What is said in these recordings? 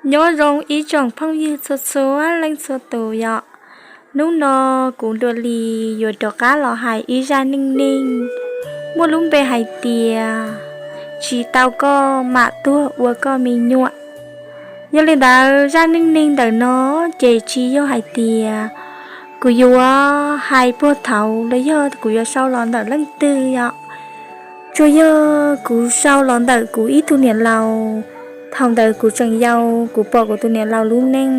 Nyob zoo ib tsoom phooj ywg txhua txhua leej txhua tus yom. Hnub no kuv Dua Lis yuav rov qab los hais ib zaj neej neeg muaj lub npe hais tias tsis tau koj mam tuag ua koj me nyuam. Yog li ntawd zaj neej neeg ntawm no ces tsis yog hais tias kuv yuav hais puag thaum los yog kuv yuav sau los ntawm leej twg yom. Tsuas yog kuv sau los ntawm kuv ib tug niam laus, thaum ntawd kuv tseem yau, kuv pom kuv tus niam laus lub neej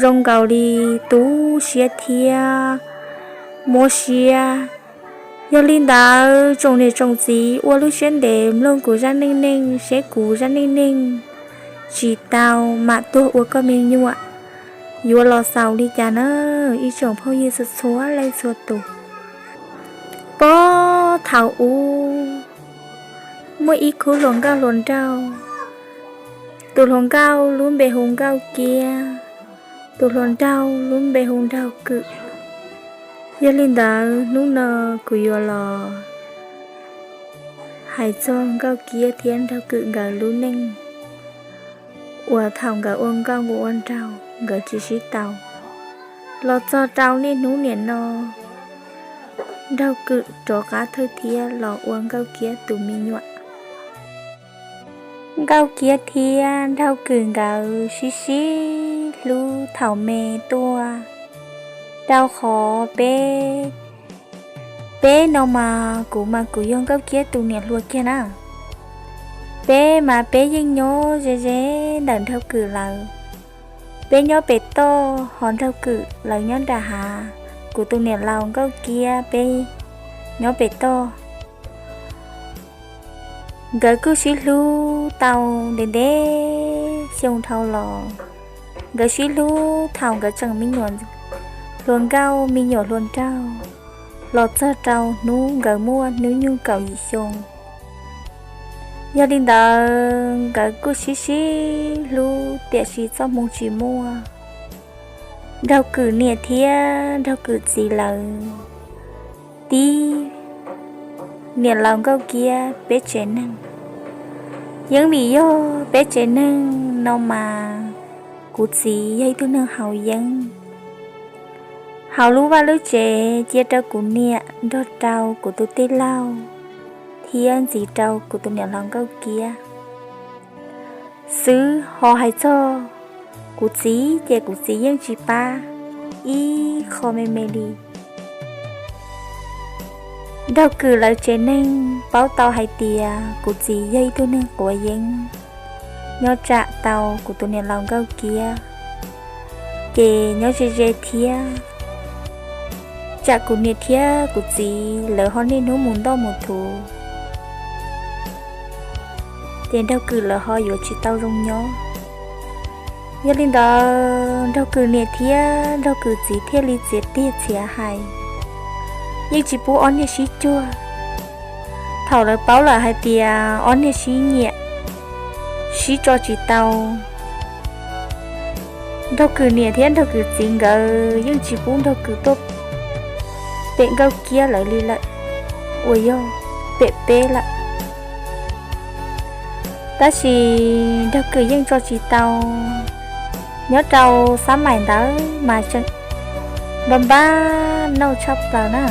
zoo nkaus li tu siab thiab mob siab. Yog li ntawd tsoom niam tsoom txiv ua lub siab ntev mloog kuv zaj neej neeg seb kuv zaj neej neeg tsis tau mam tuag ua koj me nyuam yuav los xaus li cas na, ib tsoom phooj ywg txhua txhua leej txhua tus. Puag thaum ub, muaj ib khub hluas nkauj hluas nraug. Tus hluas nkauj lub npe hu Nkauj Kiab, tus hluas nraug lub npe hu Nraug Kwm. Yog li ntawd hnub no kuv yuav los hais txog Nkauj Kiab thiab Nraug Kwm nkawd lub neej uas thaum nkawd ua nkauj ua nraug nkawd tsis sib tau, los txog rau niaj hnub niam no Nraug Kwm rov qab thawj thiab los ua Nkauj Kiab tus me nyuam. Nkauj Kiab thiab Nraug Kwm nkawd sib sib hlub thaum me tuaj, rau qhov peb, peb no mas kuv mas kuv yog Nkauj Kiab tus niam hluas kiag na. Peb mas peb yeej nyob ze ze ntawm Nraug Kwm lawv. Peb nyob pem toj, ho Nraug Kwm lawv nyob nram hav, kuv tus niam laus Nkauj Kiab peb nyob pem toj. Nkawd kuj sib hlub tau ntev ntev xyoo dhau los. Nkawd sib hlub thaum nkawd tseem me nyuam hluas nkauj me nyuam hluas nraug, los txog rau hnub nkawd muaj hnub nyoog kaum yim xyoo. Yog li ntawd nkawd kuj sib sib hlub tiam sis txoj hmoo tsis muaj. Nraug Kwm niam thiab Nraug Kwm txiv lawv tib niam laus Nkauj Kiab peb tsev neeg. Yeej vim yog peb tsev neeg no mas kuv txiv yog ib tug neeg haus yeeb, haus lub vaj lub tsev cia rau kuv niam nrog rau kuv tus tij laug thiab ntxiv rau kuv tus niam laus Nkauj Kiab xwb. Ho hais txog kuv txiv ces kuv txiv yeej tsis pab ib qho me me li. Nraug Kwm lawv tsev neeg paub tau hais tias kuv txiv yog ib tug neeg quav yeeb, nyob tsam tau kuv tus niam laus Nkauj Kiab, ces nyob ze ze thiab, tsam kuv niam thiab kuv txiv lawv ho niaj hnub mus ntoj mus thuv, ces Nraug Kwm lawv ho yuav tsis tau zoo nyob. Yog li ntawd Nraug Kwm niam thiab Nraug Kwm txiv thiaj li txiav tiag txhiav hais, yeej tsis pub ob niag sib cuag. Thaum lawv paub lawm hais tias ob niag sib nyiam, sib tso tsis tau, Nraug Kwm niam thiab Nraug Kwm txiv nkawd yeej tsis pub Nraug Kwm tuaj pem Nkauj Kiab lawv li lawm, uas yog pem peb lawm. Tab sis Nraug Kwm yeej tso tsis tau. Nyob rau xab maim ntawd mas tseem npab npab nauj tshaj plaws na.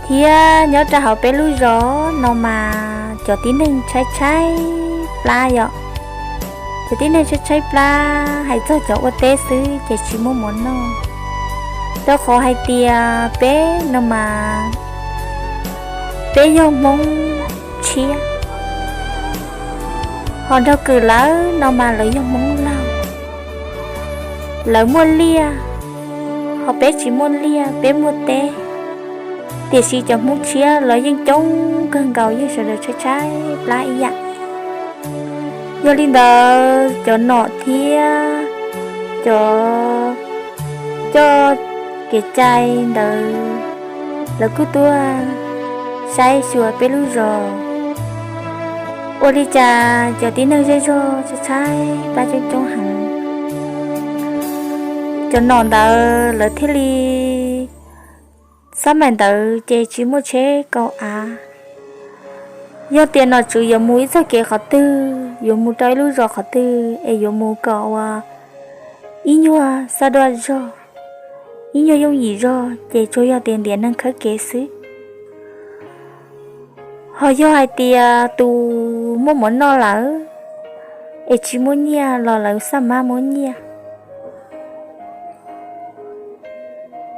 Thiab nyob rau hauv peb lub zos no mas cov tib neeg tshaib tshaib plab yom. Cov tib neeg tshaib tshaib plab, hais txog cov ua teb xwb ces tsis muaj mov noj, rau qhov hais tias peb no mas peb yog Hmoob tshiab, ho Nraug Kwm lawv no mas lawv yog Hmoob laug. Lawv muaj liaj, ho peb tsis muaj liaj, peb muaj teb. Tiam sis cov Hmoob tshiab los yeej coob kawg nkaus, yeej sawv daws tshaib tshaib plab ib yam. Yog li ntawd cov nom thiab cov coj kev cai ntawd lawv kuj tuaj saib xyuas peb lub zos. Ua li cas cov tib neeg zej zog tshaib tshaib plab coob coob heev. Cov nom ntawd lawv thiaj li, xab maim ntawd ces tsis muaj tsheb kaum av, Yog tias nom tswv yuav mus ib txoj kev qhov twg, yuav mus rau ib lub zos qhov twg es yuav mus kom ua ib nyuag xab dua zog, ib nyuag yooj yim zog ces tsuas yog tias ntiav neeg khawb kev xwb. Ho yog hais tias tus muaj mov noj lawm es tsis muaj nyiaj los lawv xab mab muab nyiaj.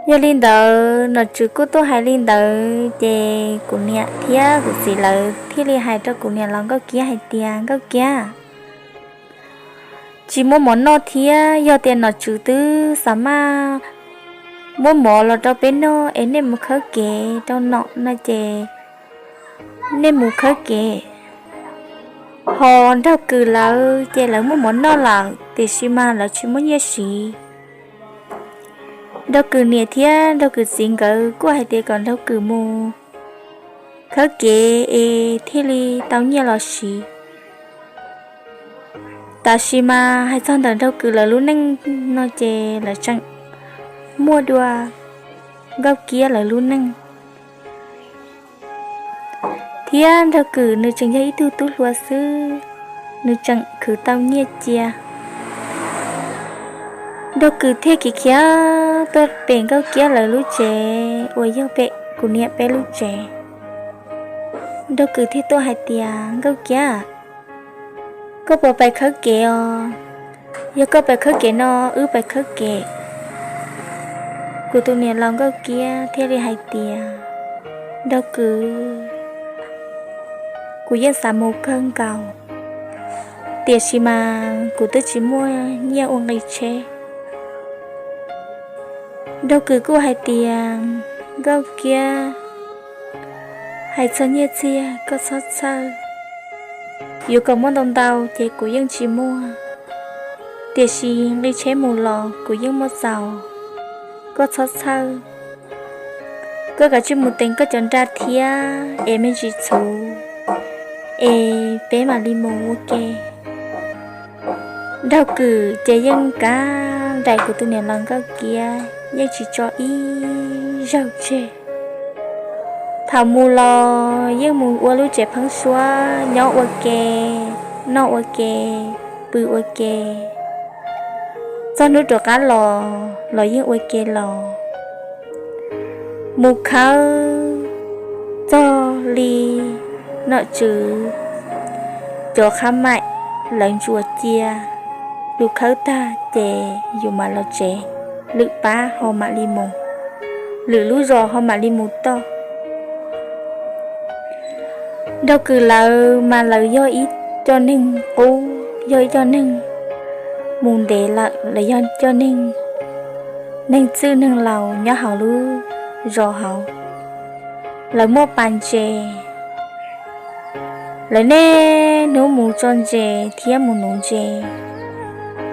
Yog li ntawd nom tswv kuj tuaj hais li ntawd ces kuv niam thiab kuv txiv lawv thiaj li hais rau kuv niam laus Nkauj Kiab hais tias, Nkauj Kiab, tsis muaj mov noj thiab, yog tias nom tswv twb xav maj muab mov los rau peb noj es nej mus khawb kev rau nom no ces nej mus khawb kev. Ho Nraug Kws lawv ces lawv muaj mov noj lawm tiam sis mas lawv tsis muaj nyiaj siv. Nraug Kws niam thiab Nraug Kws txiv nkawd kuj hais tias kom Nraug Kws mus khawb kev es thiaj li tau nyiaj los siv. Tab sis mas hais txog ntawm Nraug Kws lawv lub neej no ces lawv tseem muaj dua Nkauj Kiab lawv lub neej. Thiab Nraug Kws nws tseem yog ib tug tub hluas xwb, nws tseem khwv tau nyiaj cia. Nraug Kws thiaj khiav khiav tuaj pem Nkauj Kiab lawv lub tsev uas yog pem kuv niam peb lub tsev. Nraug Kws thiaj tuaj hais tias, Nkauj Kiab, koj puas pais khawb kev os? Yog koj pais khawb kev no wb pais khawb kev. Kuv tus niam laus Nkauj Kiab thiaj li hais tias, Nraug Kws, kuv yeej xav mus kawg nkaus, tiam sis mas kuv twb tsis muaj nyiaj ua nqi tsheb. Nraug Kws kuj hais tias, Nkauj Kiab, hais txog nyiaj txiag koj txhob txhawj, yuav kom muaj ntau ntau ces kuv yeej tsis muaj, tiam sis nqi tsheb mus los kuv yeej muaj txaus, koj txhob txhawj. Koj kav tsij mus teev koj cov nra thiab es me ntsis txhuv es peb mam li mus ua ke. Nraug Kws ces yeej kav nraim kuv tus niam laus Nkauj Kiab yeej tsis tso ib zaug tseg. Thaum mus los yeej mus ua lub tsev pheeb suab nyob ua ke, noj ua ke, pw ua ke. Txog hnub rov qab los los yeej ua ke los. Mus khawb txog li nom tswv cov khab maim lawv ntsuas cia, yus khawb tag ces yus mam los tsev, lwm pab ho mam li mus, lwm lub zos ho mam li mus toj. Nraug Kws lawv mas lawv yog ib co neeg qub, yog ib co neeg mus ntev lawm, lawv yog co neeg, neeg txwj neeg laus nyob hauv lub zos hauv. Lawv muaj pas ntses, lawv niaj hnub mus tso ntses thiab mus nuv ntses.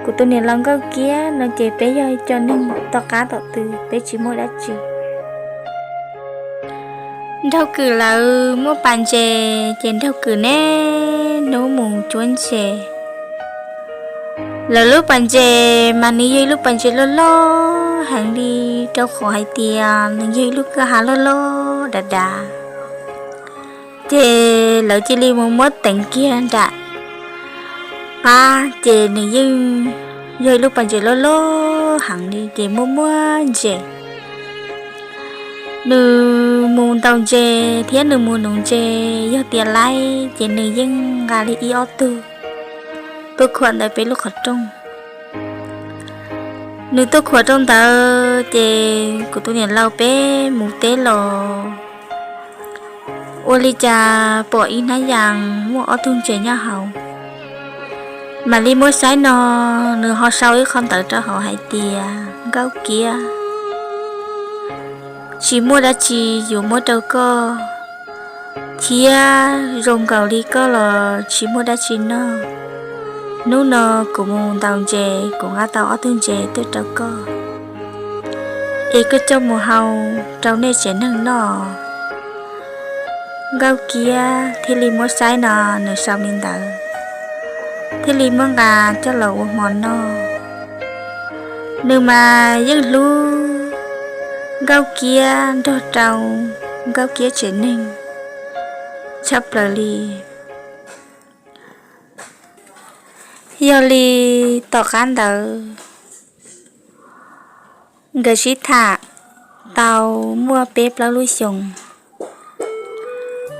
Kuv tus niam laus Nkauj Kiab no ces peb yog co neeg tom qab tom tw, peb tsis muaj dab tsi. Nraug Kws lawv muaj pas ntses ces Nraug Kws niaj hnub mus cuab ntses. Lawv lub pas ntses mas nws yog ib lub pas ntses loj loj heev li, rau qhov hais tias nws yog ib lub kwj ha loj loj dav dav. Ces lawv cia li mus muab teev kiag nram qab, ces nws yeej yog ib lub pas ntses loj loj heev li, ces muaj muaj ntses. Nws mus ntaus ntses thiab nws mus nuv ntses, yog tias laib ces nws yeej nqa li ib ob tug tuaj khuam ntawm peb lub qhov rooj. Nws tuaj khuam rau ntawd ces kuv tus niam laus peb mus teb los, ua li cas pom ib hnab yas muaj ob tug ntses nyob hauv. Mam li muab saib no, nws ho sau ib qho ntawv rau hauv hais tias, Nkauj Kiab, tsis muaj dab tsi yuav muab rau koj, thiab zoo nkaus li koj los tsis muaj dab tsi noj. Hnub no kuv mus ntaus ntses, kuv nqa tau ob tug ntses tuaj rau koj, es koj coj mus hau rau nej tsev neeg noj. Nkauj Kiab thiaj li muab saib no, nws sau li ntawd, thiaj li muab nqa coj los ua hmo noj. Nws mas yeej hlub Nkauj Kiab nrog rau Nkauj Kiab tsev neeg, tshaj plaws li. Yog li tom qab ntawd nkawd sib tham tau muaj peb plaub lub xyoos,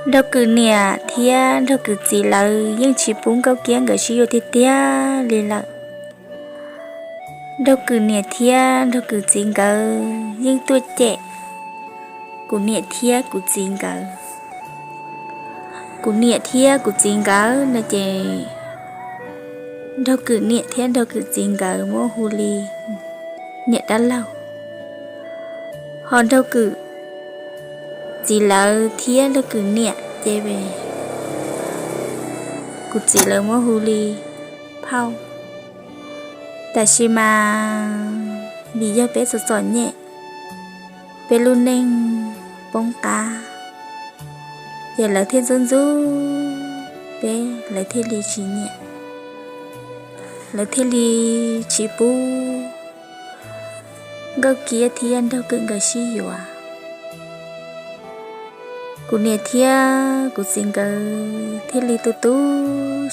Nraug Kwm niam thiab Nraug Kwm txiv lawv yeej tsis pub Nkauj Kiab nkawd sib yuav tiag tiag li lawm. Nraug Kwm niam thiab Nraug Kwm txiv nkawd yeej tuaj cem kuv niam thiab kuv txiv nkawd. Kuv niam thiab kuv txiv nkawd no ces Nraug Kwm niam thiab Nraug Kwm txiv nkawd muab hu li niam dab laug, ho Nraug Kwm txiv lawv thiab Nraug Kwm niam ces kuv txiv lawv muab hu li phauj. Tab sis mas vim yog peb txom txom nyem, peb lub neej poob qab, ces lawv thiaj ntxub ntxub peb, lawv thiaj li tsis nyiam, lawv thiaj li tsis pub Nkauj Kiab thiab Nraug Kwm nkawd sib yuav. Kuv niam thiab kuv txiv nkawd thiaj li tu tu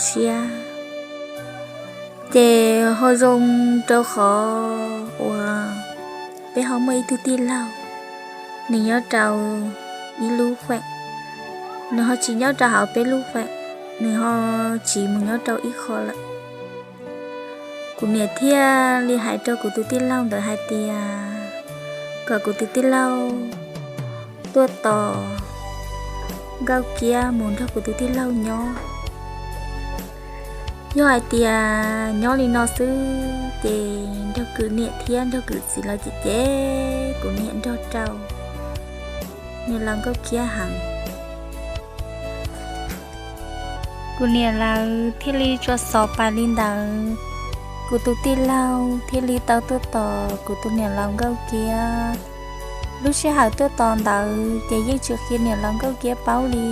siab, ces ho zoo rau qhov uas peb ho muaj ib tug tij laug, nws nyob rau ib lub feem, nws ho tsis nyob rau hauv peb lub feem, nws ho tsiv mus nyob rau ib qho lawm. Kuv niam thiaj li hais rau kuv tus tij laug ntawd hais tias kom kuv tus tij laug tuaj tos Nkauj Kiab mus nrog kuv tus tij laug nyob. Yog hais tias nyob li no xwb ces Nraug Kwm niam thiab Nraug Kwm txiv lawv cem cem kuv niam nrog rau niam laus Nkauj Kiab heev. Kuv niam lawv thiaj li tso xov pais li ntawd, kuv tus tij laug thiaj li tau tuaj tos kuv tus niam laus Nkauj Kiab. Lub sij hawm tuaj tos ntawd ces yeej tsis qhia niam laus Nkauj Kiab paub li.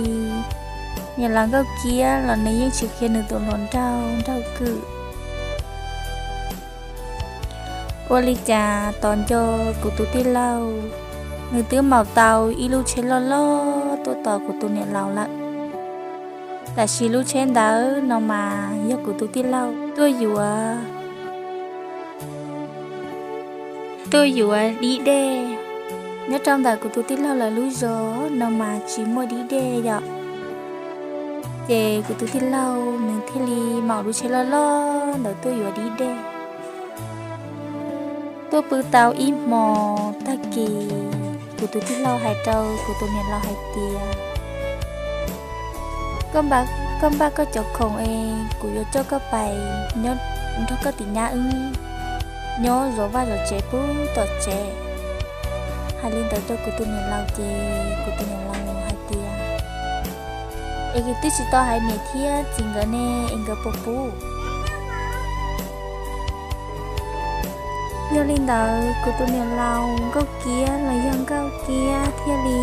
Niam laus Nkauj Kiab los nws yeej tsis qhia nws tus hluas nraug Nraug Kwm. Ua li cas tos nco kuv tus tij laug, nws twb maus tau ib lub tsheb loj loj tuaj tos kuv tus niam laus lawm. Tab sis lub tsheb ntawd no mas yog kuv tus tij laug tuaj yuav, tuaj yuav dib dej. Nyob rau ntawm kuv tus tij laug lawv lub zos no mas tsis muaj dib dej yom. Ces kuv tus tij laug nws thiaj li maus lub tsheb loj loj ntawd tuaj yuav dib dej. Tuaj pw tau ib hmo tag kis, kuv tus tij laug hais rau kuv tus niam laus hais tias, koj npaj koj cov khoom es kuv yuav coj koj pais nyob nrog koj tim nyab wb nyob zov vaj zov tsev pub tom tsev. Hais li ntawd rau kuv tus niam laus ces kuv tus niam laus hais tias, es twb tsis tau hais niam thiab txiv nkawd ne, es nkawd puas pub? Yog li ntawd kuv tus niam laus Nkauj Kiab los yog Nkauj Kiab thiaj li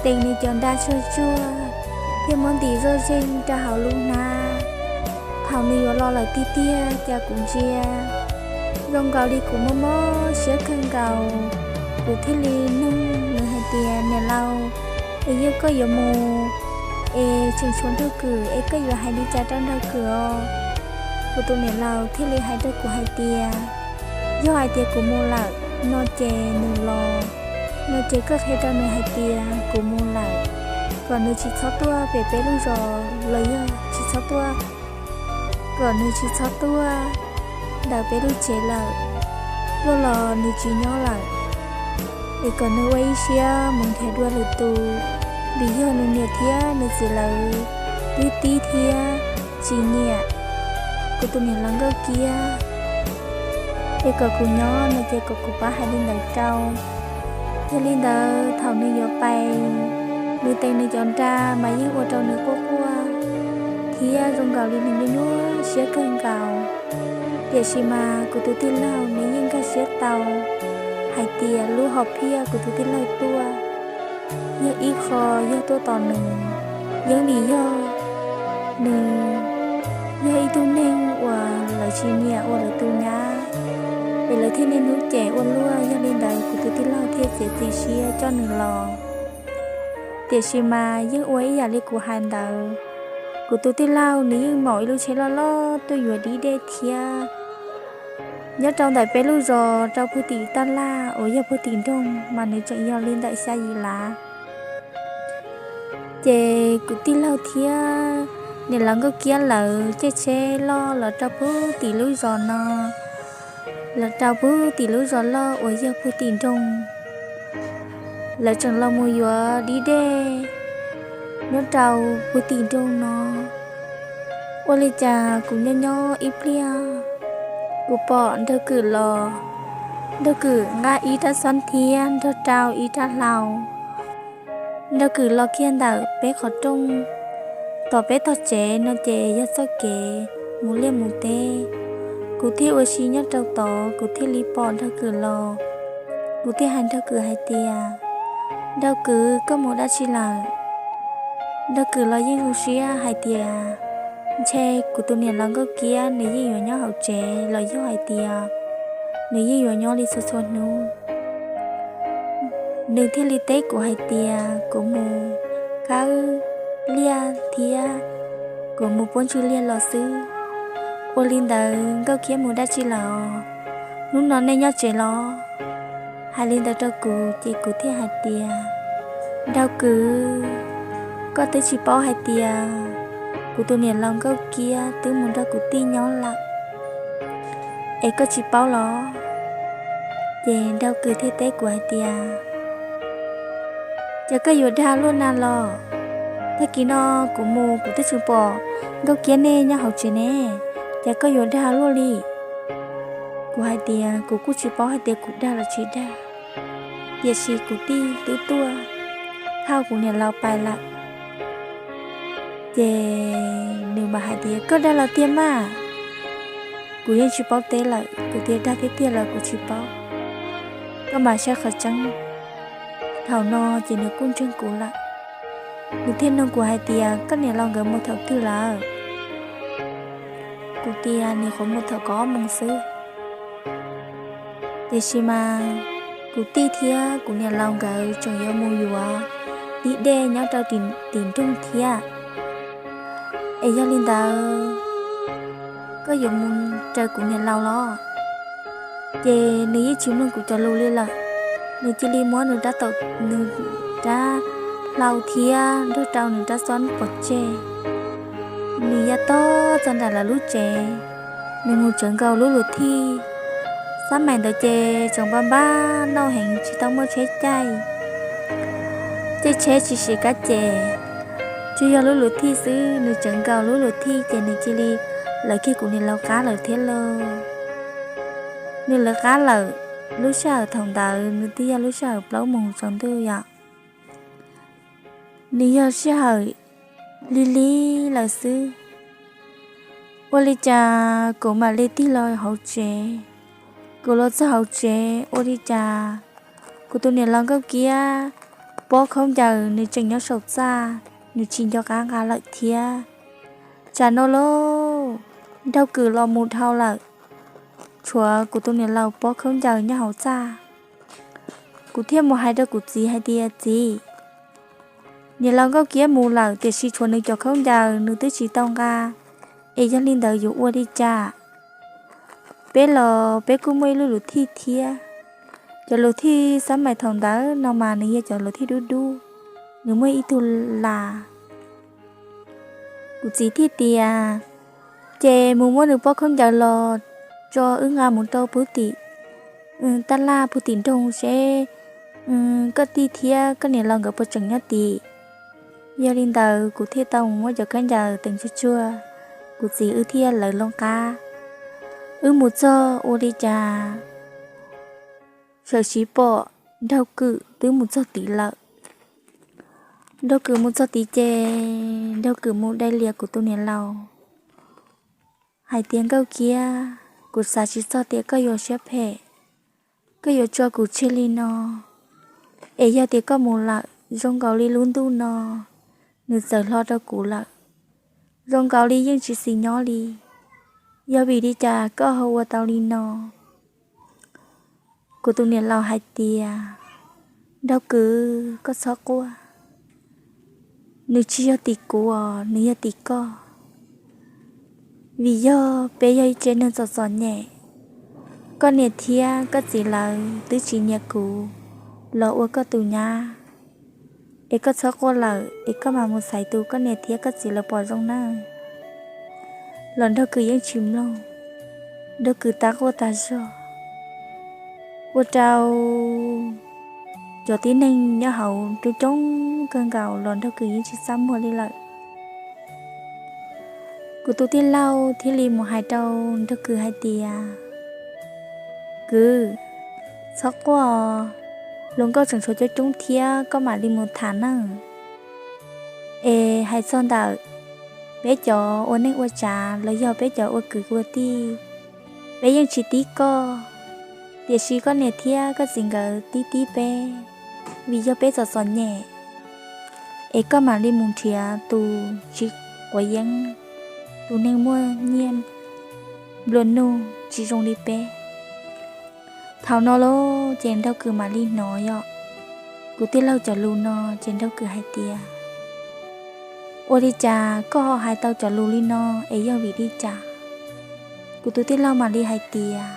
tees nws cov nra tsuag tsuag thiab muab ntim zoj zeeg rau hauv lub hnab. Thaum nws yuav los lawm tiag tiag cas kuv ntsia zoo nkaus li kuv mob mob siab kawg nkaus. Kuv thiaj li nug nws hais tias, niam laus, es yog koj yuav mus es tseem tshuav Nraug Kwm es koj yuav hais li cas rau Nraug Kwm os? Kuv tus niam laus thiaj li hais rau kuv hais tias, yog hais tias kuv mus lawm no ces nws los, no ces koj qhia rau nws hais tias kuv mus lawm, kom nws tsis txhob tuaj pem peb lub zos los yog tsis txhob tuaj, kom nws tsis txhob tuaj ntawm peb lub tsev lawm, tuaj los nws tsis nyob lawm. Es kom nws ua ib siab mus nrhiav dua lwm tus, vim yog nws niam thiab nws txiv lawv twb tib thiab tsis nyiam kuv tus niam laus Nkauj Kiab. Es kom kuv nyob no ces kom kuv pab hais li ntawd rau. Yog li ntawd thaum nws yuav pais, nws tees nws cov nra mas yeej ua rau nws quaj quaj thiab zoo nkaus li nws nyuaj nyuaj siab kawg nkaus. Tiam sis mas kuv tus tij laug nws yeej nkag siab tau hais tias lub hom phiaj kuv tus tij laug tuaj yog ib qho yog tuaj tos nws, yeej vim yog nws yog ib tug neeg uas lawv tsis nyiam ua lawv tus nyab, es lawv thiaj niaj hnub cem ua luaj. Yog li ntawd kuv tus tij laug thiaj txiav txim siab coj nws los. Tiam sis mas yeej ua ib yam li kuv hais ntawd, kuv tus tij laug nws yeej maum ib lub tsheb loj loj tuaj yuav dib dej thiab. Nyob rau ntawm peb lub zos rau puag tim taj laj uas yog puag tim nroog mas nws tseem yog li ntawm xya yim lav. Ces kuv tij laug thiab niam laus Nkauj Kiab lawv caij tsheb loj los rau puag tim lub zos no, los rau puag tim lub zos loj uas yog puag tim nroog. Lawv tseem los mus yuav dib dej nyob rau puag tim nroog no. Ua li cas kuv nyob nyob ib pliag, kuv pom Nraug Kwm los. Nraug Kwm nqa ib rab xob thiab nrog rau ib rab hlau. Nraug Kwm los kiag ntawm peb qhov rooj, tom peb tog tsev no ces yog txoj kev mus liaj mus teb. Kuv thiaj ua si nyob rau tod, kuv thiaj li pom Nraug Kwm los. Kuv thiaj hais Nraug Kwm hais tias, Nraug Kwm, koj mus dab tsi lawm? Nraug Kwm los yeej zoo siab hais tias, ntshe kuv tus niam laus Nkauj Kiab nws yeej yuav nyob hauv tsev los yog hais tias nws yeej yuav nyob li txhua txhua hnub. Nws thiaj li teb kuv hais tias kuv mus kawb liaj thiab kuv mus puab ntswg liaj los xwb. Ua li ntawd Nkauj Kiab mus dab tsi lawm? Hnub no nej nyob tsev los? Hais li ntawd rau kuv ces kuv thiaj hais tias, Nraug Kwm, koj twb tsis paub hais tias kuv tus niam laus Nkauj Kiab twb mus nrog kuv tij nyob lawm es koj tsis paub los? Ces Nraug Kwm thiaj teb kuv hais tias, Ces koj yuav dag luaj na los? Tag kis no kuv mus kuv twb tsis pom Nkauj Kiab nej nyob hauv tsev ne, ces koj yuav dag luaj li. Kuv hais tias kuv kuj tsis paub hais tias kuv dag los tsis dag, tiam sis kuv tij twb tuaj thauj kuv niam laus pais lawm. Ces nws mam hais tias, Koj dag los tiag mas? Kuv yeej tsis paub teb lawm, kuv tias dag tiag tiag los kuv tsis paub. Koj mam saib qhov tseeb. Thaum no ces nws kuj ntseeg kuv lawm. Nws thiaj nug kuv hais tias, Koj niam laus nkawd mus thaum twg lawm? Kuv tias, Nws qhuav mus thaum kaum ob moos xwb. Tiam sis mas kuv tij thiab kuv niam laus nkawd tseem yuav mus yuav dib dej nyob rau tim nroog thiab. Es yog li ntawd, koj yuav mus raws kuv niam laus los? Ces nws yeej tsis mloog kuv cov lus li lawm. Nws cia li muab nws rab, nws rab hlau thiab nrog rau nws rab xob pov tseg. Nws ya tog txog nram lawv lub tsev, nws mus tsawv nkaus lub luv thij. Xab maim ntawd ces tseem npab npab nauj heev tsis tau muaj tsheb caij, caij tsheb tsis siv kab ces, tsuas yog lub luv thij xwb. Nws tsawv nkaus lub luv thij ces nws cia li lawv kiag kuv niam laus qab lawm thiab lauj. Nws lawv qab lawm, lub sij hawm thaum ntawd nws twb yog lub sij hawm plaub moos tsaus ntuj yom. Nws yog sij hawm lig lig lawm xwb. Ua li cas kuv mam li tig los hauv tsev. Kuv los txog hauv tsev ua li cas kuv tus niam laus Nkauj Kiab pob khaub ncaws nws tseem nyob saum txaj, nws tsis nco qab nqa lawm thiab. Tsam no lauj, Nraug Kwm los mus dhau lawm, tshuav kuv tus niam laus pob khaub ncaws nyob hauv txaj. Kuv thiaj mus hais rau kuv txiv hais tias, Txiv, niam laus Nkauj Kiab mus lawm tiam sis tshuav nws cov khaub ncaws nws twb tsis tau nqa, es yog li ntawd yuav ua li cas? Peb los peb kuj muaj ib lub luv thij thiab. Cov luv thij xab maim thaum ntawd no mas nws yog cov luv thij dub dub, nws muaj ib tug las. Kuv txiv thiaj tias, Ces mus muab nws pob khaub ncaws los tso wb nqa mus rau puag tim taj laj puag tim nroog seb koj tij thiab koj niam laus nkawd puas tseem nyob tim. Yog li ntawd kuv thiaj tau mus muab cov khaub ncaws teem tsuag tsuag, kuv txiv wb thiaj lawv loo qab. Wb mus txog ua li cas sawm siv pom Nraug Kwm twb mus txog tid lawm. Nraug Kwm mus txog tid ces Nraug Kwm mus dai lias kuv tus niam laus hais tias, Nkauj Kiab, kuv xav tsis txog tias koj yuav siab phem, koj yuav tso kuv tseg li no. Es yog tias koj mus lawm, zoo nkaus li lub ntuj no nws txawm hlo rau kuv lawm, zoo nkaus li yeej tsis xis nyob li. Yog vim li cas koj ho ua tau li no? Kuv tus niam laus hais tias, Nraug Kwm, koj txhob quaj. nws tsis yog tim kuv os, nws yog tim koj. Vim yog peb yog ib tsev neeg txom txom nyem, koj niam thiab koj txiv lawv twb tsis nyiam kuv los ua koj tus nyab, es koj txhob quaj lawm es koj mam mus xaiv tus koj niam thiab koj txiv lawv pom zoo nawb. Los Nraug Kws yeej tsis mloog, Nraug Kws tab quaj tag zog. Ua rau cov tib neeg nyob hauv coob coob kawg nkaus los Nraug Kws yeej tsis txaj muag li lawm. Kuv tus tij laug thiaj li mus hais rau Nraug Kws hais tias, Kwv, txhob quaj, hluas nkauj tseem tshuav coob coob thiab, koj mam li mus tham nawb. Es hais txog ntawm peb cov ua neej ua tsav los yog peb cov ua kwv ua tij, peb yeej tsis tib koj, tiam sis koj niam thiab koj txiv nkawd tib tib peb, vim yog peb txom txom nyem, es koj mam li mus nrhiav tus tsis quav yeeb, tus neeg muaj nyiaj nplua nuj tsis zoo li peb. Thaum no los ces Nraug Kws mam li hnov yog kuv tij laug cov lus no, ces Nraug Kws hais tias, Ua li cas koj ho hais tau cov lus li no, es yog vim li cas? Kuv tus tij laug mam li hais tias,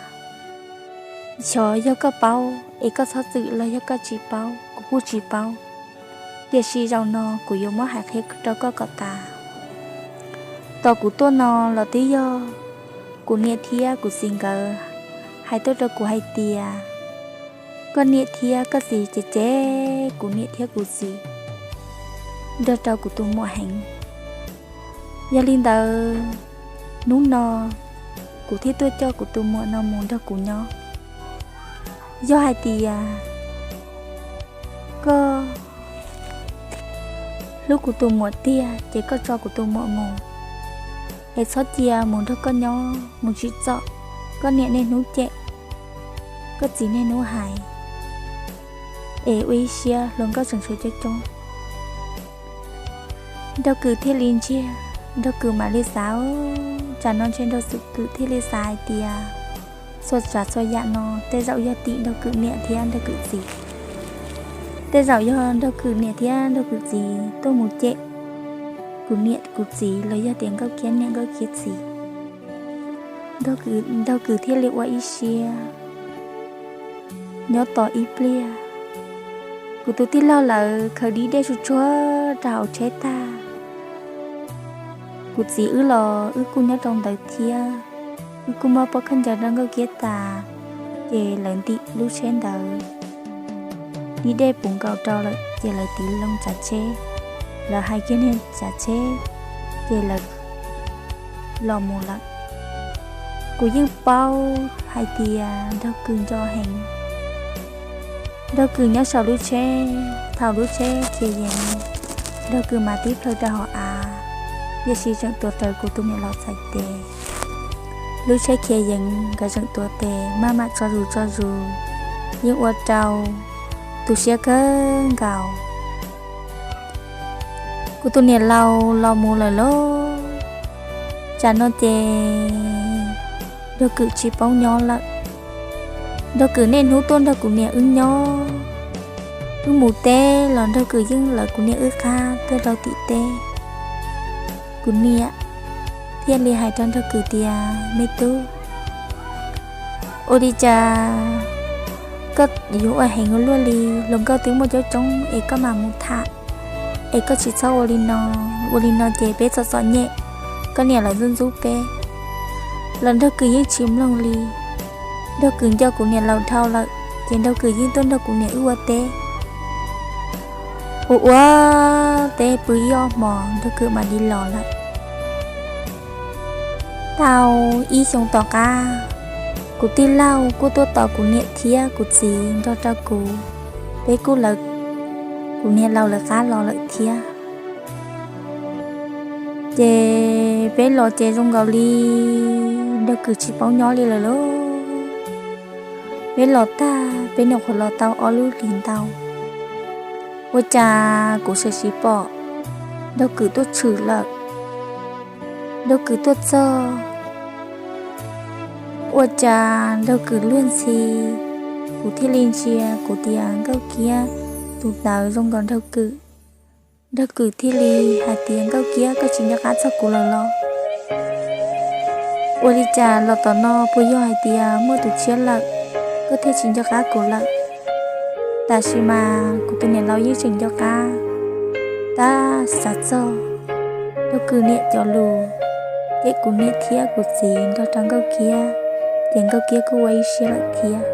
Xyov yog koj paub es koj txhob txwm los yog koj tsis paub, kuv kuj tsis paub, tiam sis zaum no kuv yuav muab hais qhia rau koj kom tas. Tom kuv tuaj no los twb yog kuv niam thiab kuv txiv nkawd hais tuaj rau kuv hais tias, koj niam thiab koj txiv cem cem kuv niam thiab kuv txiv nrog rau kuv tus muam heev. Yog li ntawd, hnub no kuv thiaj tuaj coj kuv tus muam no mus nrog kuv nyob. Yog hais tias koj hlub kuv tus muam tiag ces koj tso kuv tus muam mus, es txhob cia mus nrog koj nyob mus tsim txom, koj niam niaj hnub cem, koj txiv niaj hnub hais, es ua ib siab hluas nkauj tseem tshuav coob coob. Nraug Kws thiaj li ntsiag, Nraug Kws mam li xav, tsam no ntshe Nraug Kws thiaj li xav hais tias, txhua tsav txhua yam no tej zaum yog tim Nraug Kws niam thiab Nraug Kws txiv. Tej zaum yog Nraug Kws niam thiab Nraug Kws txiv tuaj mus cem kuv niam kuv txiv los yog tias Nkauj Kiab niam Nkauj Kiab txiv. Nraug Kws thiaj li ua ib siab nyob tos ib pliag. Kuv tus tij laug lawv khaws dib dej tsuag tsuag rau hauv tsheb tag, kuv txiv wb los wb kuj nyob rau ntawd thiab. Wb kuj muab pob khaub ncaws rau Nkauj Kiab tas, ces lawv ntim lub tsheb ntawd, dib dej puv nkaus rau lawm ces lawv tiv loo tsav tsheb, lawv hais kiag niag tsav tsheb, ces lawv los mus lawm. Kuv yeej paub hais tias Nraug Kws nco heev. Nraug Kws nyob saum lub tsheb, thaum lub tsheb khiav yees, Nraug Kws mas tib plhaw rau hauv av, tiam sis tseem tuav rawv kuv tus niam laus txhais tes. Lub tsheb khiav yees nkawd tseem tuav tes maj mam tso zus tso zus, yeej ua rau tu siab kawg nkaus. Kuv tus niam laus los mus lawm lauj. Tsam no ces Nraug Kws tsis paub nyob lawm. Nraug Kws niaj hnub tuaj nrog kuv niam wb nyob. Wb mus teb los Nraug Kws yeej lawv kuv niam wb qab tuaj rau tim teb. Kuv niam thiaj li hais rau Nraug Kws tias, Me tub, ua li cas koj yuav ua heev ua luaj li? Hluas nkauj twb muaj coob coob es koj mam mus tham, es koj tsis txhob ua li no. Ua li no ces peb txom txom nyem, koj niam lawv ntxub ntxub peb. Los Nraug Kws yeej tsis mloog li. Nraug Kws nco kuv niam laus dhau lawm, ces Nraug Kws yeej tuaj nrog kuv niam wb ua teb. Ua ua teb pw ib ob hmos Nraug Kws mam li los lawm. Tau ib xyoo tom qab, kuv tij laug kuj tuaj tos kuv niam thiab kuv txiv nrog rau kuv, peb kuj lawv kuv niam laus lawv qab los lawm thiab. Ces peb los ces zoo nkaus li Nraug Kws tsis paub nyob li lawm lauj. Peb los tag, peb nyuam qhuav los tau ob lub hlis ntau, ua cas kuv sim sim pom Nraug Kws tuaj tshwm lawm. Nraug Kws tuaj txog, ua cas Nraug Kws luag ntxhi, kuv thiaj li ntsia kuv tias, Nkauj Kiab, tus ntawd zoo nkaus Nraug Kws. Nraug Kwm thiaj li hais tias, Nkauj Kiab, koj tsis nco qab txog kuv lawm los? Ua li cas los tom no puas yog hais tias muaj tus tshiab lawm, koj thiaj tsis nco qab kuv lawm? Tam sim mas kuv tus niam laus yeej tseem nco qab tab xav txog Nraug Kwm niam cov lus, ces kuv niam thiab kuv txiv nrog rau Nkauj Kiab, ces Nkauj Kiab kuj ua ib siab lawm thiab.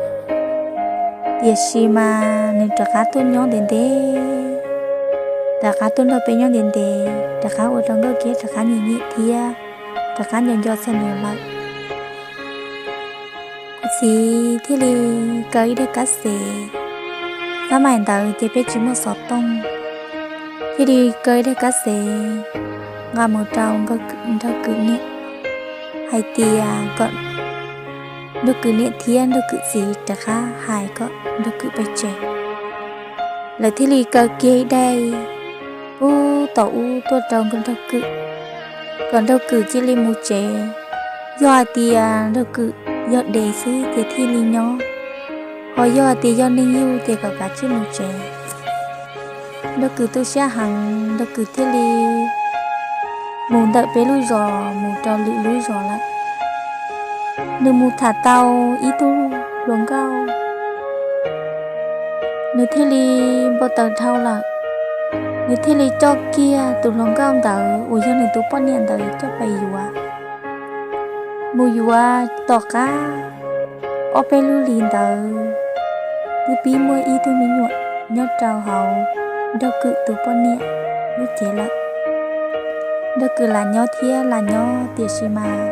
Tiam sis mas nws rov qab tuaj nyob ntev ntev, rov qab tuaj nrog peb nyob ntev ntev, rov qab ua rau Nkauj Kiab rov qab nyiam nyiam thiab rov qab nco nco txog nws lawm. Kuv txiv thiaj li kaw ib daim kab xev, xab maim ntawd ces peb tsis muaj xov tooj, thiaj li kaw ib daim kab xev nqa mus rau Nraug Kwm niam hais tias kom Nraug Kwm niam thiab Nraug Kwm txiv rov qab hais kom Nraug Kwm pais tsev. Lawv thiaj li kaw kiag ib daim pub tom ub tuaj rau Nraug Kwm, kom Nraug Kwm cia li mus tsev. Yog hais tias Nraug Kwm yog dev xwb ces thiaj li nyob, ho yog hais tias yog neeg yug ces kom kav tsij mus tsev. Nraug Kwm tu siab heev, Nraug Kwm thiaj li mus ntawm peb lub zos mus rau lwm lub zos lawm. Nws mus tham tau ib tug hluas nkauj, nws thiaj li npau taws dhau lawm. Nws thiaj li coj kiag tus hluas nkauj ntawd uas yog nws tus poj niam ntawd coj pais yuav. Mus yuav tom qab ob peb lub hlis ntawd, twb pib muaj ib tug me nyuam nyob rau hauv Nraug Kwm tus poj niam lub cev lawm. Nraug Kwm lam nyob thiab lam nyob, tiam sis mas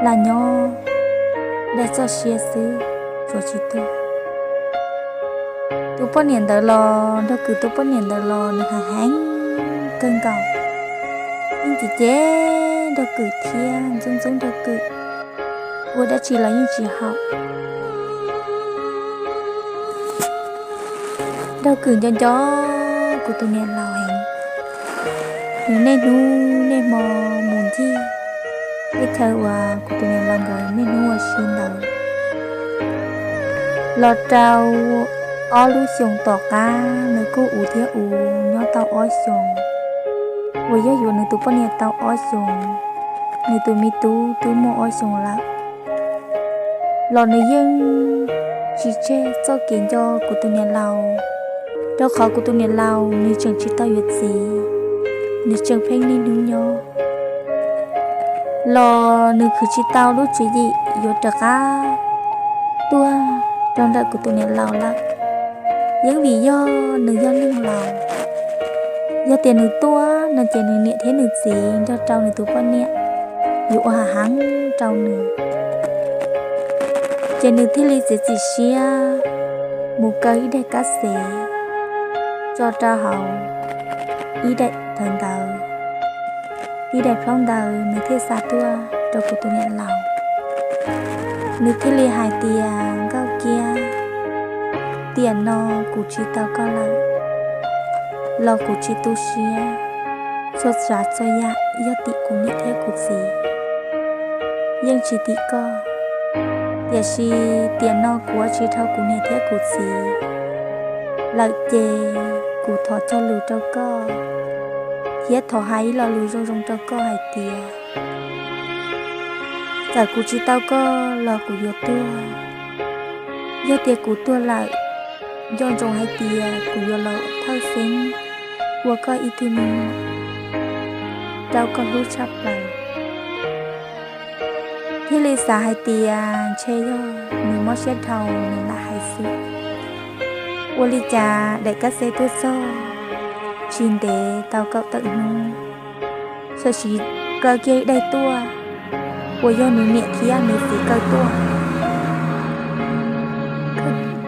lam nyob dai txoj sia xwb, tsuas tsis tuag. Tus poj niam ntawd los, Nraug Kwm tus poj niam ntawd los nws hais heev kawg nkaus, yeej cem cem Nraug Kwm thiab ntxub ntxub Nraug Kwm, ua dab tsi los yeej tsis haum. Nraug Kwm nco nco kuv tus niam laus heev, nws niaj hnub niaj hmo mus ncig tej chaw uas kuv tus niam laus nkawd niaj hnub ua si ntawd. Los rau ob lub xyoos tom qab nws kuj ua thiab ua, nyob tau ob xyoos, uas yog yuav nws tus poj niam tau ob xyoos, nws tus me tub twb muaj ob xyoos lawm, los nws yeej tsis tseg txoj kev nco kuv tus niam laus, rau qhov kuv tus niam laus nws tseem tsis tau yuav txiv, nws tseem pheej niaj hnub nyob. Los nws khwv tsis tau lub tswv yim yuav rov qab tuaj rau ntawm kuv tus niam laus lawm, yeej vim yog nws yog neeg laus. Yog tias nws tuaj no ces nws niam thiab nws txiv nrog rau nws tus poj niam yuav ua hav heev rau nws. Ces nws thiaj li txiav txim siab mus kaw ib daim kab xev tso rau hauv ib daim thawv ntawv, ib daim plaub ntawv, nws thiaj xa tuaj rau kuv tus niam laus. Nws thiaj li hais tias, Nkauj Kiab, tiam no kuv tsis tau koj lawm los kuv tsis tu siab, txhua tsav txhua yam yog tim kuv niam thiab kuv txiv, yeej tsis tim koj. Tiam sis tiam no kuv ua tsis dhau kuv niam thiab kuv txiv lawm ces kuv thov cog lus rau koj, thiab thov hais ib lo lus zoo zoo rau koj hais tias txawm kuv tsis tau koj los kuv yuav tuag. Yog tias kuv tuag lawm, nco ntsoov hais tias kuv yuav los thawj xeeb ua koj ib tug me nyuam rau koj hlub tshaj plaws. Thiaj li xav hais tias ntshe yog nws mob siab dhau nws lam hais xwb. Ua li cas daim kab xev tuaj txog tsis ntev tau kaum tawm hnub, txawm sim kaw kiag ib daim tuaj, uas yog nws niam thiab nws txiv kaw tuaj.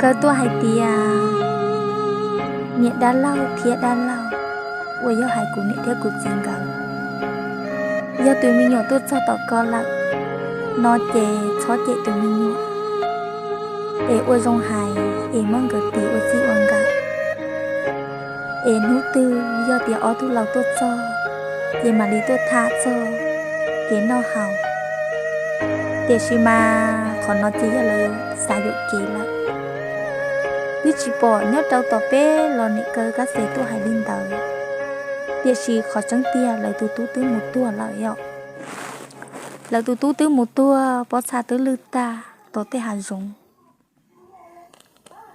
Kaw tuaj hais tias, niam dab laug thiab dab laug, uas yog hais kuv niam thiab kuv txiv nkawd, yog tus me nyuam tuaj txog tom koj lawm no ces txhob cem tus me nyuam, es ua zoo hais es muab nkawd tis ua txij ua nkawm, es hnub twg yog tias ob tug laus tuaj txog ces mam li tuaj tham txog kev noj haus. Tiam sis mas qhov no ces yog lawv xav yuam kev lawm. Twb tsis pom nyob rau tom peb los niam kaw kab xev tuaj hais li ntawd. Tiam sis qhov tseeb tiag lawv tus tub twb mus tuag lawm yom. Lawv tus tub twb mus tuag, pob txha twb lwj tag tom tej hav zoov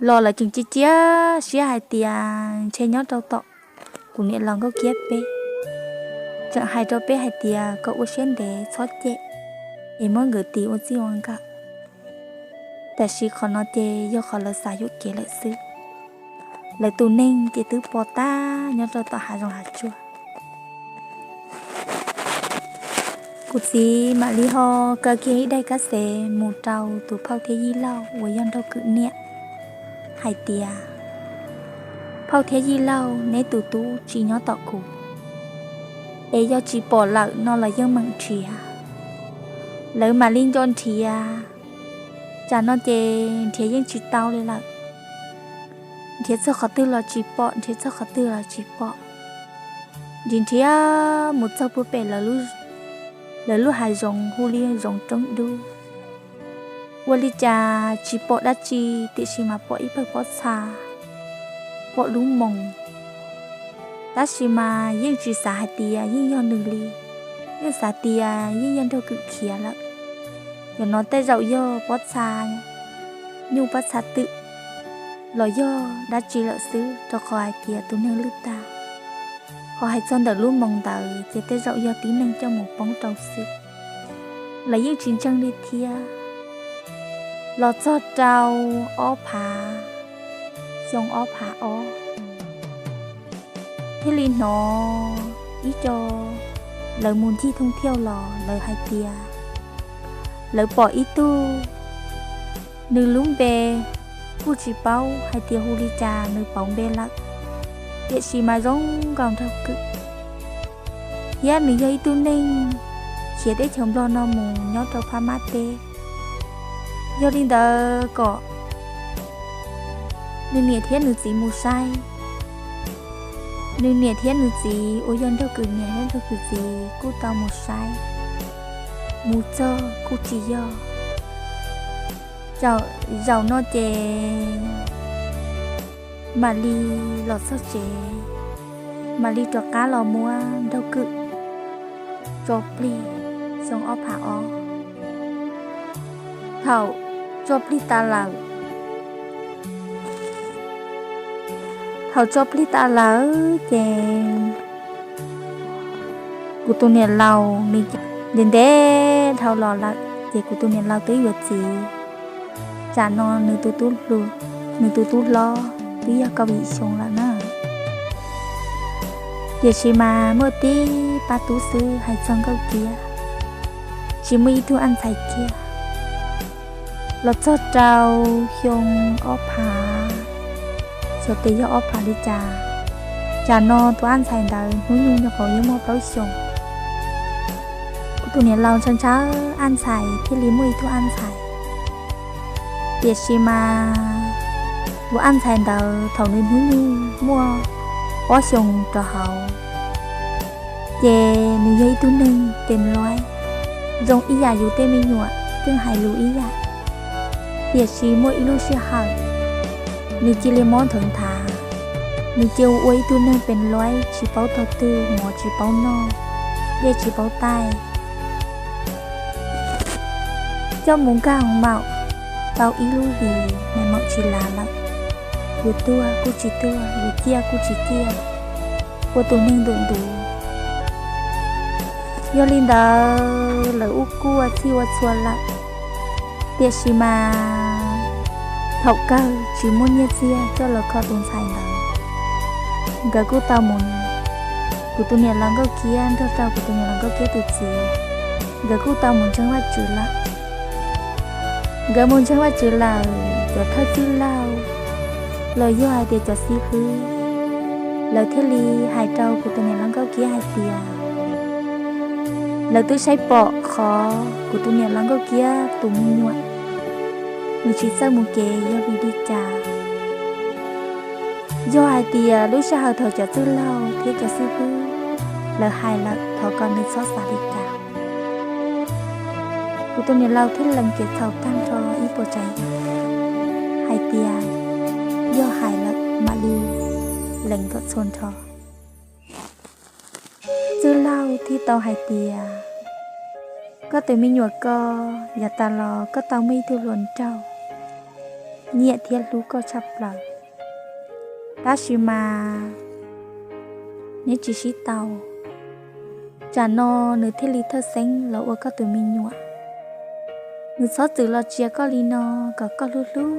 los. Lawv tseem cia cia siab hais tias ntshe nyob rau tom kuv niam laus Nkauj Kiab peb tseem hais rau peb hais tias kom ua siab ntev txhob cem, es muab nkawd tis ua txij ua nkawm. Tiam sis qhov no ces yog qhov lawv xav yuam kev lawm xwb. Lawv tus neeg ces twb pom tag nyob rau tom hav zoov hav tsuag. Kuv txiv mam li ho kaw kiag ib daim kab xev mus rau tus phauj thiab yij laug uas yog Nraug Kwm niam hais tias, phauj thiab yij laug, neb tus tub tsis nyob tom kuv, es yog tsis pom lawm no los yeej meem nrhiav. Lawv mam li nco nrhiav, tsam no ces nrhiav yeej tsis tau li lawm. Nrhiav txog qhov twg los tsis pom, nrhiav txog qhov twg los tsis pom. Nrhiav nrhiav mus txog puag pem lawv lub hav zoov hu li zoov roob dub. Ua li cas tsis pom dab tsi, tiam sis mas pom ib pawg pob txha, pom lub moos. Tab sis mas yeej tsis xav hais tias yeej yog nws li, yeej xav tias yeej yog Nraug Kwm khiav lawm. Yog no tej zaum yog pob txha nyuj pob txha twm los yog dab tsi lawm xwb, rau qhov hais tias tus neeg lwj tag. Ho hais txog ntawm lub moos ntawd ces tej zaum yog tib neeg coj mus poob rau xwb. Lawv yeej tsis ntseeg li thiab. Los txog rau ob phav, xyoo ob phav ob, thiaj li hnov ib co lawv mus ncig thooj thiauj los lawv hais tias lawv pom ib tug, nws lub npe kuj tsis paub hais tias hu li cas, nws pauv npe lawm, tiam sis mas zoo nkaus Nraug Kwm, thiab nws yog ib tug neeg khiav teb chaws Nplog no mus nyob rau Phab Mab teb. Yog li ntawd kom nws niam thiab nws txiv mus saib. Nws niam thiab nws txiv uas yog Nraug Kwm niam thiab Nraug Kwm txiv kuj tau mus saib, mus txog kuj tsis yog. Zaum no ces mam li los txog tsev, mam li rov qab los muab Nraug Kwm tso plig xyoo ob phav ob. Thaum tso plig tas lawm, thaum tso plig tas lawm ces kuv tus niam laus nws ntev ntev dhau los lawm ces kuv tus niam laus twb yuav txiv. Tsam no nws tus tub hlob twb yog kaum yim xyoo lawm na. Tiam sis mas muaj tib pab tub xwb hais txog Nkauj Kiab, tsis muaj ib tug aj ntxhais kiag. Los txog rau xyoo ob phav, xyov tes yog ob phav li cas, tsam no tus aj ntxhais ntawd hnub nyoog nyuam qhuav yuav muaj plaub xyoos. Kuv tus niam laus ntshaw ntshaw aj ntxhais thiaj li muaj ib tug aj ntxhais. Tiam sis mas tus aj ntxhais ntawd thaum nws hnub nyoog muaj ob xyoos rau hauv ces nws yog ib tug neeg pem luaib, zoo ib yam yus tej me nyuam keej hais lus ib yam. Tiam sis muaj ib lub sij hawm nws cia li mob nthawv nthav, nws cia li ua ib tug neeg pem luaib tsis paub taug twg, mov tsis paub noj, dej tsis paub taij, coj mus nkag hoov maum tau ib lub hlis nws mam tsis lav lawm. Yuav tuag kuj tsis tuag, yuav ciaj kuj tsis ciaj, ua tus neeg ntuj ntuv. Yog li ntawd lawv ua kuj ua txhij ua txhua lawm, tiam sis mas thaum kawg tsis muaj nyiaj txiag coj los kho tus ntxhais ntawd. Nkawd kuj tau mus, kuv tus niam laus Nkauj Kiab nrog rau kuv tus niam laus Nkauj Kiab tus txiv, nkawd kuj tau mus ntseeg Vajtswv lawm. Nkawd mus ntseeg Vajtswv lawm, cov thawj txwj laug los yog hais tias cov xib hwb, lawv thiaj li hais rau kuv tus niam laus Nkauj Kiab hais tias lawv twb saib pom qhov kuv tus niam laus Nkauj Kiab tus me nyuam nws tsis txawj mus kev yog vim li cas. Yog hais tias lub sij hawm thaum cov txwj laug thiab cov xib hwb lawv hais lawm, thov kom nws txhob xav li cas. Kuv tus niam laus thiaj lees kev txhaum tag nrho ib puas tsav yam hais tias yog hais lawm mam li lees kom txhua nrho. thiaj tau hais tias koj tus me nyuam ko, yav tas los koj tau muaj ib tug hluas nraug nyiam thiab hlub koj tshaj plaws, tab sis mas neb tsis sib tau, tsam no nws thiaj li thawj xeeb los ua koj tus me nyuam. Nws txhob txwm los tsia koj li no kom koj hlub hlub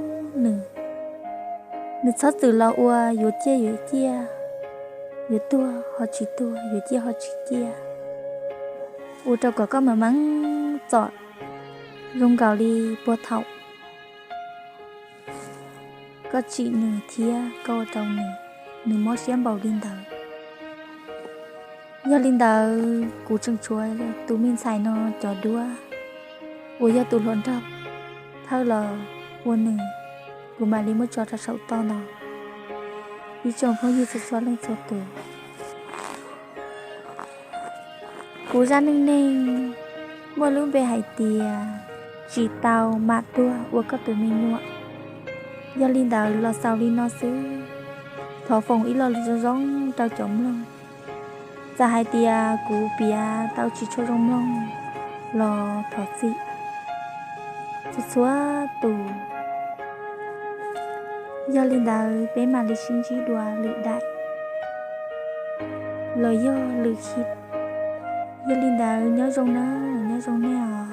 nws. Nws txhob txwm los ua yuav ciaj yuav ciaj, yuav tuag ho tsis tuag, yuav ciaj ho tsis ciaj, ua rau kom koj mam meej txom zoo nkaus li puag thaum koj tsim nws thiab koj ua rau nws, nws mob siab npaum li ntawd. Yog li ntawd kuv tseem tshuav tus me ntxhais no cov duab uas yog tus hluas nraug thawj los ua nws, kuv mam li muab tso rau saum toj no. Ib tsoom phooj ywg txhua txhua leej txhua tus, kuv zaj neej neeg muaj lub npe hais tias tsis tau mam tuag ua koj tus me nyuam. Yog li ntawd los xaus li no xwb, thov foom ib lo lus zoo zoo rau cov mloog. Txawm hais tias kuv piav tau tsis tshua zoo mloog los thov txim txhua txhua tus. Yog li ntawd peb mam li sib ntsib dua lwm daim los yog lwm hli. Yog li ntawd nyob zoo na, nyob zoo nej os.